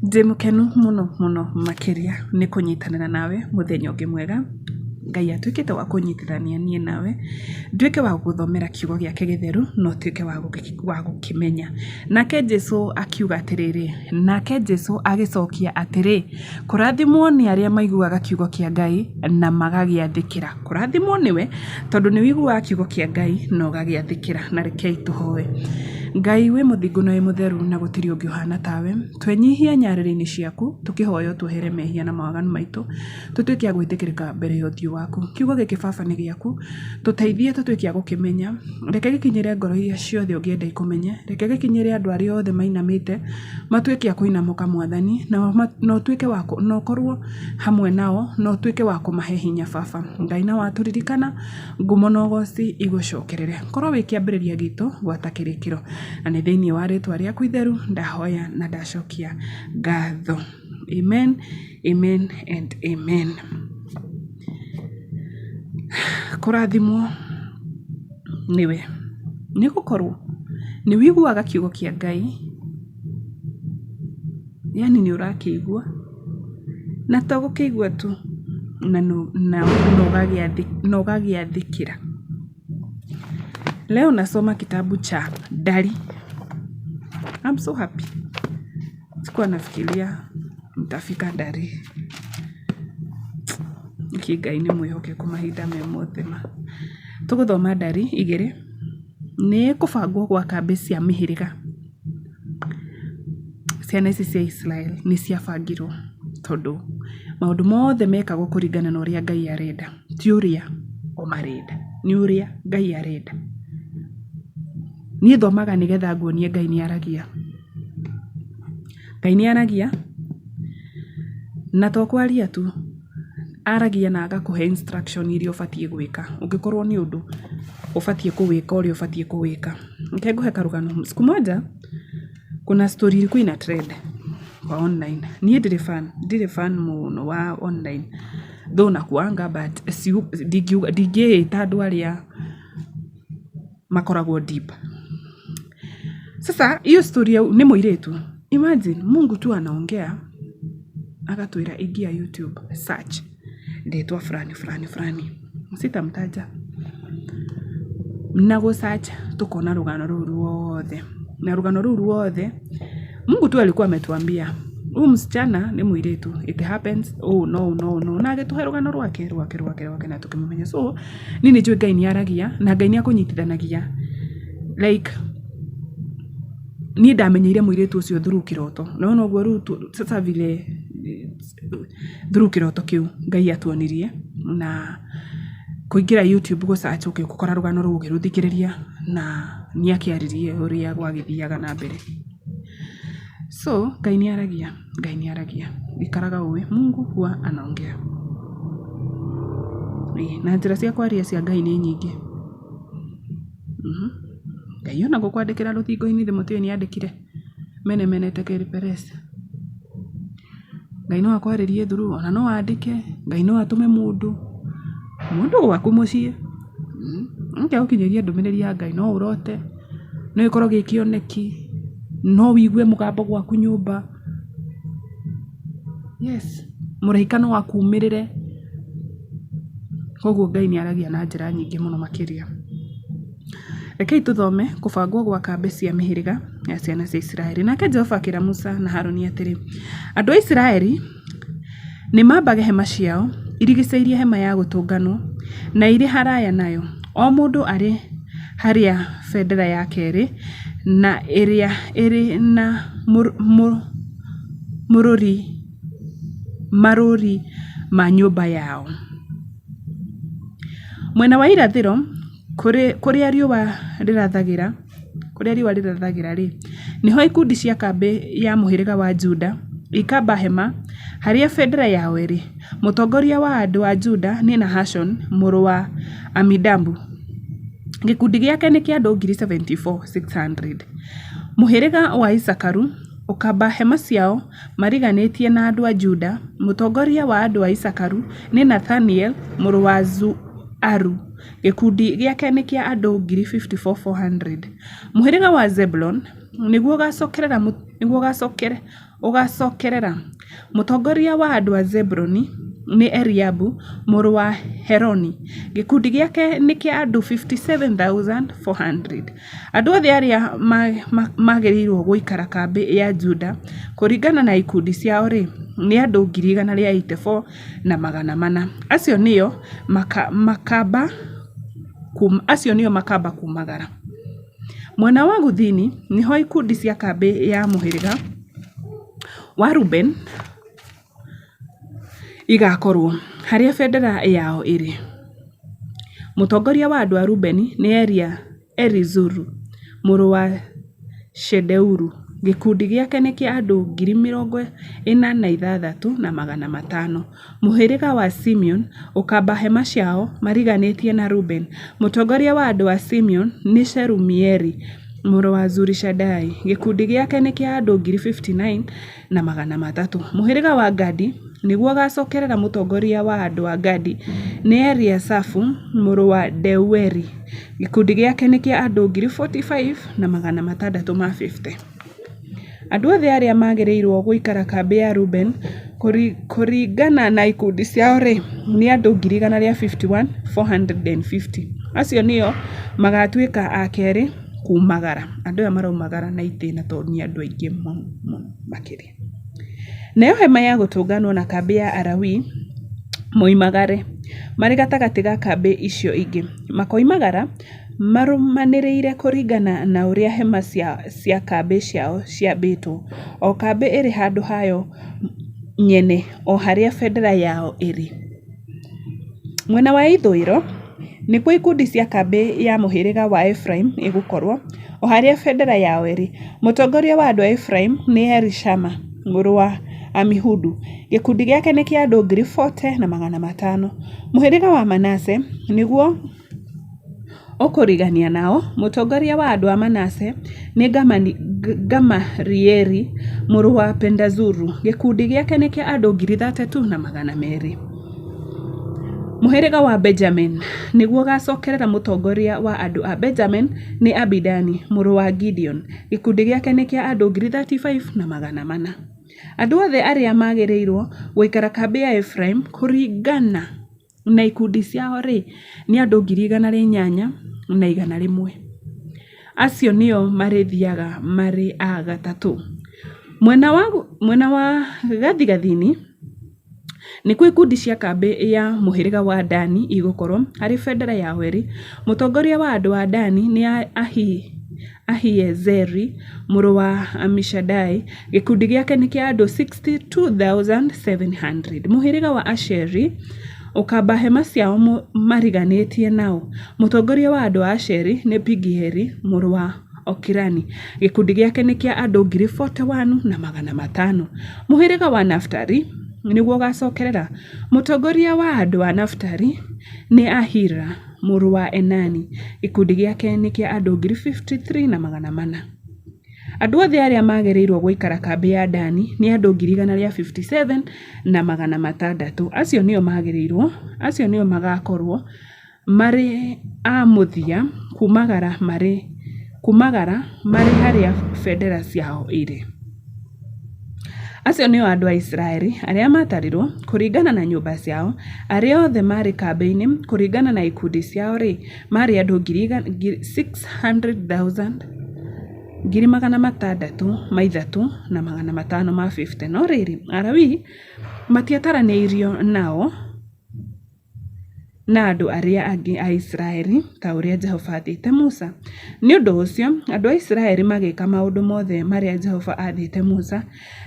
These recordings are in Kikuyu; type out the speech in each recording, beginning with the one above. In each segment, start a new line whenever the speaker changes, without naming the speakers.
Ndĩ mũkenu mũno mũno makĩria nĩ kũnyitanĩra nawe mũthenya ũngĩ mwega. Ngai atuĩkĩte wa kũnyitithania niĩ nawe, nduĩke wa gũgũthomera kiugo gĩake gĩtheru na ũtuĩke wa gũkĩmenya. Nake Jesu akiuga atĩrĩrĩ, nake Jesu agĩcokia atĩrĩ, kũrathimwo nĩ arĩa maiguaga kiugo kĩa Ngai na magagĩathĩkĩra. Kũrathimwo nĩwe tondũ nĩ ũiguaga kiugo kĩa Ngai na ũgagĩathĩkĩra. Na rekei tũhoe. Ngai wĩ mũthingu na wĩ mũtheru na gũtirĩ ũngĩ ũhana tawe. Twenyihia nyarĩrĩ-inĩ ciaku tũkĩhoya ũtuohere mehia na mawaganu maitũ, tũtuĩke a gwĩtĩkĩrĩka mbere ya ũthiũ waku. Kiugo gĩkĩ baba nĩ gĩaku, tũteithie tũtuĩke a gũkĩmenya. Reke gĩkinyĩre ngoro iria ciothe ũngĩenda ikũmenye. Reke gĩkinyĩre andũ arĩa othe mainamĩte matuĩke a kũinamũka Mwathani, na ũtuĩke wa na ũkorwo hamwe nao, na ũtuĩke wa kũmahe hinya baba. Ngai na watũririkana, ngumo na ũgoci igũcokerere. Korwo wĩ kĩambĩrĩria gitũ gwata kĩrĩkĩro. Na nĩ thĩinĩ wa rĩtwa rĩaku itheru ndahoya na ndacokia ngatho. Amen, amen and amen. Kũrathimwo nĩwe, nĩ gũkorwo nĩ ũiguaga kiugo kĩa Ngai, yaani nĩ ũrakĩigua, na to gũkĩigua tu, na ũgagĩathĩkĩra. Leo nasoma kitabu cha Ndari. I'm so happy. Sikuwa nafikiria nitafika Ndari. Nĩkĩ Ngai nĩ mwĩhokeku mahinda me mothe ma. Tũgũthoma Ndari igĩrĩ. Nĩ kũbangwo gwa kambĩ cia mĩhĩrĩga. Ciana ici cia Israel nĩ ciabangirwo tondũ maũndũ mothe mekagwo kũringana na ũrĩa Ngai arenda, ti ũrĩa o marenda, nĩ ũrĩa Ngai arenda. Niĩ thomaga nĩgetha nguonie Ngai nĩ aragia. Ngai nĩ aragia, na to kwaria tu, aragia na agakũhe instruction iria ũbatiĩ gwĩka, ũngĩkorwo nĩ ũndũ ũbatiĩ kũwĩka ũrĩa ũbatiĩ kũwĩka. Reke ngũhe karũgano, siku moja kuna story ilikuwa ina trend kwa online. Niĩ ndirĩ fan, ndirĩ fan mũno wa online though nakuanga but ndingiuga ndingĩĩta andũ arĩa makoragwo deep. Sasa hiyo story nĩ mũirĩtu, imagine Mungu tu anaongea agatwĩra ingia YouTube search rĩtwa fulani fulani fulani, sitamtaja na gũ search tũkona rũgano rũu ruothe, na rũgano rũu ruothe Mungu tu alikuwa ametuambia huyu msichana nĩ mũirĩtu it happens ũũ na ũũ na ũũ na ũũ na agĩtũhe rũgano rwake rwake rwake rwake na tũkĩmũmenya. So niĩ nĩ njũĩ Ngai nĩ aragia na Ngai nĩ akũnyitithanagia like niĩ ndamenyeire mũirĩtu ũcio through kĩroto, nĩwona ũguo rĩu sasa vile through kĩroto kĩu Ngai atuonirie na kũingĩra YouTube gũ search ũgĩkora rũgano rũu ũkĩrũthikĩrĩria na nĩ akĩaririe ũrĩa gwagĩthiaga na mbere. So Ngai nĩ aragia, Ngai nĩ aragia, ikaraga ũĩ Mungu huwa anaongea. Na njĩra cia kwaria cia Ngai nĩ nyingĩ. Ngai ona gũkwandĩkĩra rũthingo-inĩ mũtiũĩ nĩ andĩkire mene mene tekel peres. Ngai no akwarĩrie through ona no andĩke, Ngai no atũme mũndũ, mũndũ gwaku mũciĩ, oke agũkinyĩrie ndũmĩrĩri ya Ngai, no ũrote, no gĩkorwo gĩ kĩoneki, no wĩigue mũgambo gwaku nyũmba. Yes, mũraika no akumĩrĩre. Koguo Ngai nĩ aragia na njĩra nyingĩ mũno makĩria. Rekei tũthome kũbangwo gwa kambĩ cia mĩhĩrĩga ya ciana cia Isiraeli. Nake Jehova akĩra Musa na Harũni atĩrĩ, Andũ a Isiraeli nĩ mambage hema ciao irigicĩirie hema ya gũtũnganwo na irĩ haraya nayo, o mũndũ arĩ harĩa bendera yake ĩrĩ na ĩrĩa ĩrĩ na mũrũri marũri ma nyũmba yao. Mwena wa irathĩro kũrĩa riũa rĩrathagĩra, kũrĩa riũa rĩrathagĩra-rĩ, nĩho ikundi cia kambĩ ya mũhĩrĩga wa Juda ikamba hema harĩa bendera yao ĩrĩ. Mũtongoria wa andũ a Juda nĩ Nahashon mũrũ wa Aminadabu. Gĩkundi gĩake nĩ kĩa andũ 74,600. Mũhĩrĩga wa Isakaru ũkamba hema ciao mariganĩtie na andũ a Juda. Mũtongoria wa andũ a Isakaru nĩ Nathaniel mũrũ wa Zuaru. Gĩkundi gĩake nĩ kĩa andũ 54,400. Mũhĩrĩga wa Zebuloni nĩguo ũgaacokerera. Mũtongoria wa andũ a Zebuluni nĩ Eliabu mũrũ wa Heloni. Gĩkundi gĩake nĩ kĩa andũ 57,400. Andũ othe arĩa magĩrĩirũo gũikara kambĩ ya Juda kũringana na ikundi ciao-rĩ, nĩ andũ 184,400. Acio nĩo makamba kuumagara. Mwena wa gũthini nĩho ikundi cia kambĩ ya mũhĩrĩga wa Rubeni igaakorũo, harĩa bendera yao ĩrĩ. Mũtongoria wa andũ a Rubeni nĩ Elizuru mũrũ wa Shedeuru. Gĩkundi gĩake nĩ kĩa andũ 46,500. Mũhĩrĩga wa Simeoni ũkamba hema ciao mariganĩtie na Rubeni. Mũtongoria wa andũ a Simeoni nĩ Shelumieli mũrũ wa Zurishadai. Gĩkundi gĩake nĩ kĩa andũ 59,300. Mũhĩrĩga wa Gadi nĩguo ũgaacokerera. Mũtongoria wa andũ a Gadi nĩ Eliasafu mũrũ wa Deueli. Gĩkundi gĩake nĩ kĩa andũ 45,650. Andũ othe arĩa magĩrĩirũo gũikara kambĩ ya Rubeni kũringana na ikundi ciao-rĩ, nĩ andũ 151,450. Acio nĩo magaatuĩka a kerĩ kuumagara. Andũ aya maraumagara na itĩna tondũ nĩ andũ aingĩ mũno mũno makĩria. Nayo hema ya gũtũnganwo na kambĩ ya Alawii moimagare marĩ gatagatĩ ga kambĩ icio ingĩ. Makoimagara marũmanĩrĩire kũringana na ũrĩa hema cia kambĩ ciao ciambĩtwo, o kambĩ ĩrĩ handũ hayo nyene o harĩa bendera yao ĩrĩ. Mwena wa ithũĩro nĩkuo ikundi cia kambĩ ya mũhĩrĩga wa Efiraimu igũkorũo, o harĩa bendera yao ĩrĩ. Mũtongoria wa andũ a Efiraimu nĩ Elishama mũrũ wa Amihudu. Gĩkundi gĩake nĩ kĩa andũ 40,500. Mũhĩrĩga wa Manase nĩguo ũkũrigania nao. Mũtongoria wa andũ a Manase nĩ Gamalieli mũrũ wa Pedazuru. Gĩkundi gĩake nĩ kĩa andũ 3,200. Mũhĩrĩga wa Benjamini nĩguo ũgaacokerera. Mũtongoria wa andũ a Benjamini nĩ Abidani mũrũ wa Gideoni. Gĩkundi gĩake nĩ kĩa andũ 35,400. Andũ othe arĩa magĩrĩirũo gũikara kambĩ ya Efiraimu kũringana na ikundi ciao-rĩ, nĩ andũ 8,100. Acio nĩo marĩthiaga marĩ a gatatũ. Mwena wa gathigathini nĩkuo ikundi cia kambĩ ya mũhĩrĩga wa Dani igũkorũo, harĩ bendera yao ĩrĩ. Mũtongoria wa andũ a Dani nĩ Ahiezeri mũrũ wa Amishadai. Gĩkundi gĩake nĩ kĩa andũ 62,700. Mũhĩrĩga wa Asheri ũkamba hema ciao mariganĩtie nao. Mũtongoria wa andũ a Asheri nĩ Pigieli mũrũ wa Okirani. Gĩkundi gĩake nĩ kĩa andũ 41,500. Mũhĩrĩga wa Nafitali nĩguo ũgaacokerera. Mũtongoria wa andũ a Nafitali nĩ Ahira mũrũ wa Enani. Gĩkundi gĩake nĩ kĩa andũ 53,400. Andũ othe arĩa magĩrĩirũo gũikara kambĩ ya Dani nĩ andũ 157,600. Acio nĩo magĩrĩirũo, acio nĩo magaakorũo marĩ a mũthia kuumagara marĩ harĩa bendera ciao irĩ. Acio nĩo andũ a Isiraeli arĩa maatarirũo kũringana na nyũmba ciao, arĩa othe maarĩ kambĩ-inĩ kũringana na ikundi ciao-rĩ, maarĩ andũ 603,550. No rĩrĩ, Alawii matiataranĩirio nao na andũ arĩa angĩ a Isiraeli ta ũrĩa Jehova aathĩte Musa. Nĩ ũndũ ũcio andũ a Isiraeli magĩka maũndũ mothe marĩa Jehova aathĩte Musa,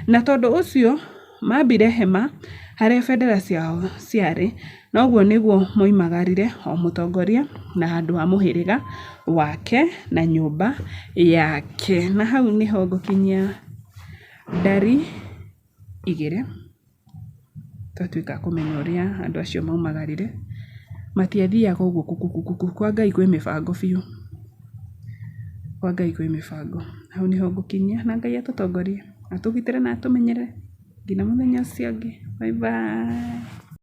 na tondũ ũcio maambire hema harĩa bendera ciao ciarĩ, na ũguo nĩguo moimagarire o mũtongoria na andũ a mũhĩrĩga wake na nyũmba yake. Na hau nĩho ngũkinyia ndari igĩrĩ. Twatuĩka a kũmenya ũrĩa andũ acio maumagarire, matiathiaga ũguo kukukuku, kwa Ngai kwĩ mĩbango biũ, kwa Ngai kwĩ mĩbango. Hau nĩho ngũkinyia na Ngai atũtongorie, atũgitĩre na atũmenyerere nginya mũthenya ũcio ũngĩ. Bye bye.